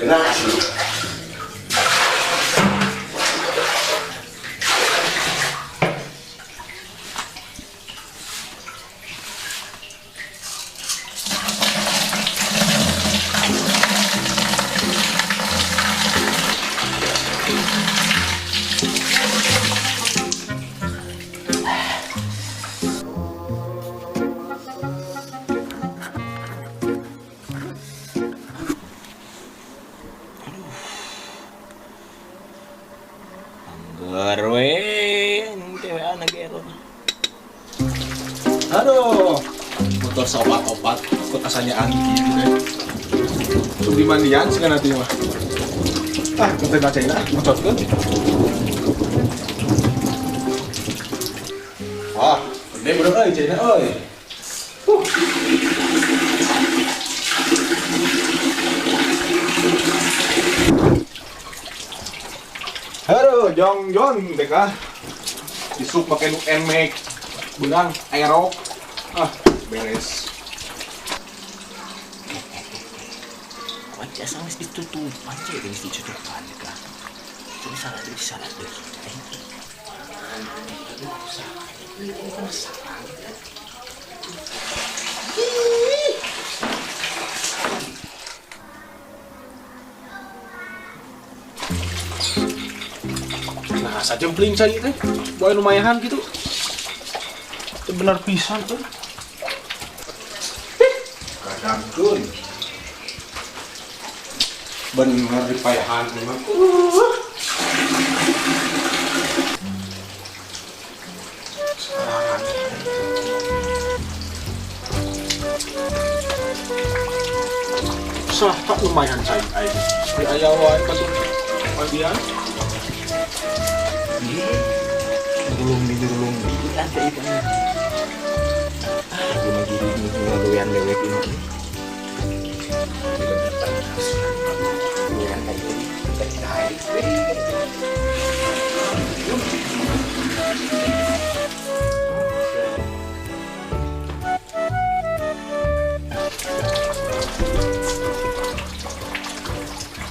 Nah, asli. Angger we, TWA na gero. Aduh, motor saopat-opat, kok asanya angin gitu deh. Tunggu mandian sih nanti mah. Ah, konten bacain ah, ngocotkeun. Wah, gede bener euy caina euy. Halo, Jong Jon, dek ah. Isuk pakai nu NMAX, beunang aerok. Ah, beres. Wajah sama geus ditutupan, cek geus ditutupan kah. Coba salah deui, salah deui. Aduh, salah. Ini kan salah. Nah, sajempling cai teh. Boy lumayan gitu. Itu benar pisan tuh. Kadangkeun. Bener dipayahan memang. Sah tak lumayan cai aing. Di aya wae batur mandian. Nurulung di ada itu. Ah, gimana gini ngagawean dewek ini.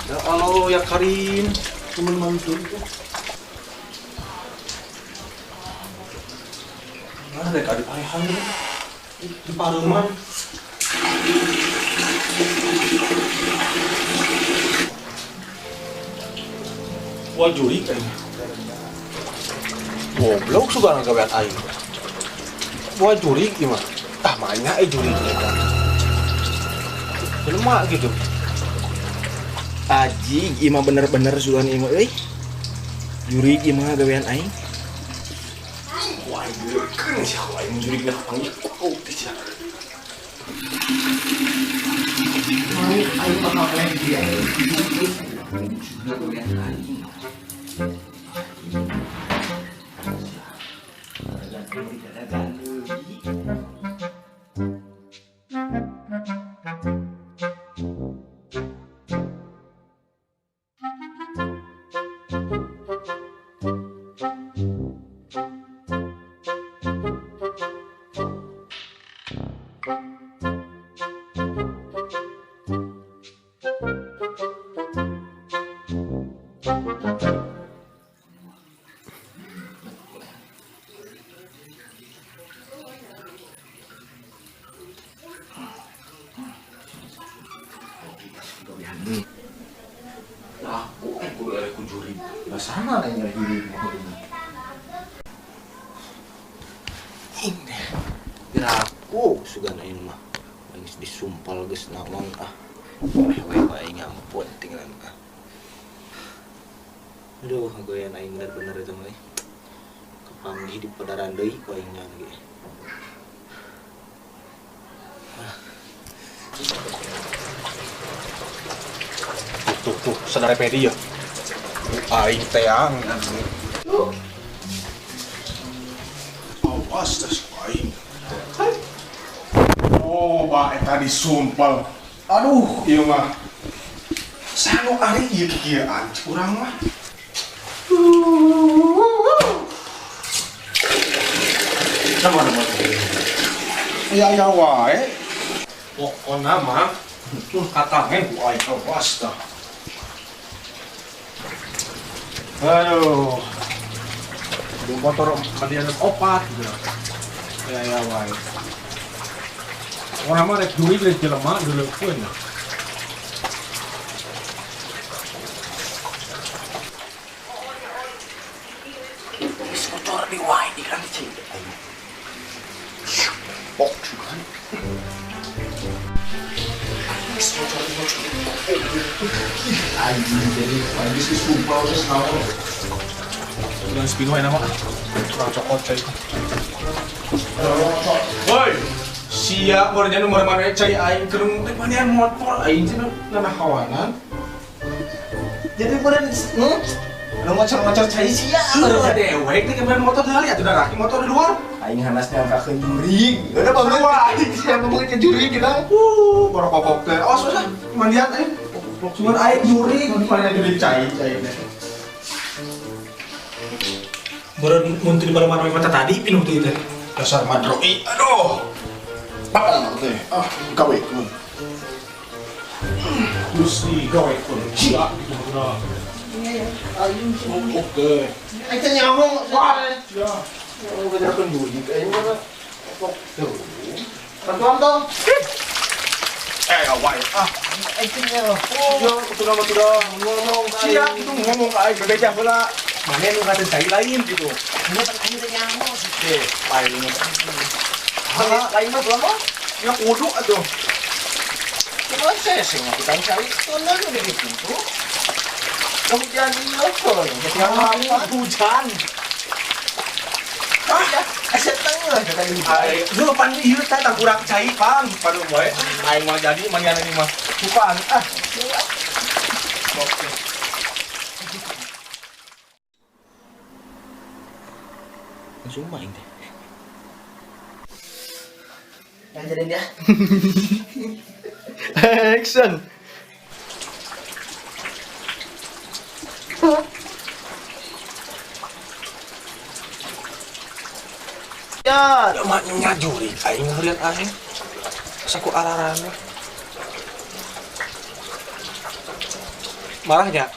Ya Allah ya Karim, teman mantu itu. Mana deh kadi payahan di paruman. Wah juri kayaknya. Goblok suka ngagawean aing. Wah juri gimana? Ah mainnya juri mereka. Jelema gitu. Aji, ima bener-bener sugan ima euy. Juri ima gawean aing. Wah, geurkeun sia ku aing jurigna kapanggih ku teh sia. Mau aing bakal keleh dia. Gawean aing. Aku kudu eleh ku juri. Basana nanya juri mah kudu. Ing deh. Geraku sugan aing mah. Geus disumpal geus naon ah. Weh weh aing ampun tinggalan ah. Aduh, goyan aing bener-bener itu mah. Kapanggih di padaran deui ku aing lagi. Tuh, tuh, sadar pedi ya. Aing teang. Awas tes aing. Oh, ba eta disumpal. Aduh, ieu mah. Sanu ari ieu kikieuan urang mah. Sama nama. Ya ya wae. Pokona mah katangen ku aing awas tah. Aduh. Motor mandian opat gitu. Ya ya wae. Orang mah rek duit rek jelema dileukeun. Geus bocor di wae di kan cing. Pok sugan. Geus bocor bocor. Anjing jadi geus disumpah geus naon. Bulan spin wae nama. Kurang cokot cai. Woi. Sia meureun nu mana cai aing keur teh manian motor aing cenah nanahawanan. Jadi meureun nu ngocor-ngocor cai sia. Heuh dewek teh keberan motor tinggal atuh darah motor di luar. Aing hanas nyangkakeun jurig. Udah bangun aing sia ngomong ke jurig kita. Borokokok teh. Awas usah mandian aing. Cuman aing jurig, mana jurig cai cai teh. Meureun mun teu dibareng-bareng mata tadi pinuh teh teh. Dasar madroi. Aduh. Bakal teh. Ah, gawe kun. Terus di gawe kun. Sia gitu maksudna. Oke. Aing teh nyamong. Wah. Sia. Oh, bener-bener jurig aing mah. Pok tuh. Bantuan dong. Eh, wae. Ah, Aing teh nyamong. ya kudu mah kudu Ngomong sia gitu ngomong ka aing bebeja heula. Mana nu ngaten cai lain gitu. Aing teh nyamong sih teh. Paling Lain mah belum mah. ya kudu atuh. Cuma saya sih mah kita cari tunnel udah di pintu. Hujan iya kok. Ya hujan. Ah, asa tengah kata di. Aing lu pan ieu teh tangkurak cai pan padu wae. Aing mah jadi manian ini mah. Sukaan ah. Oke. Langsung main teh. Ngajarin dia. Action. Ya, Ya mah jurig aing ngeliat aing. Asa ku ararane. Marahnya?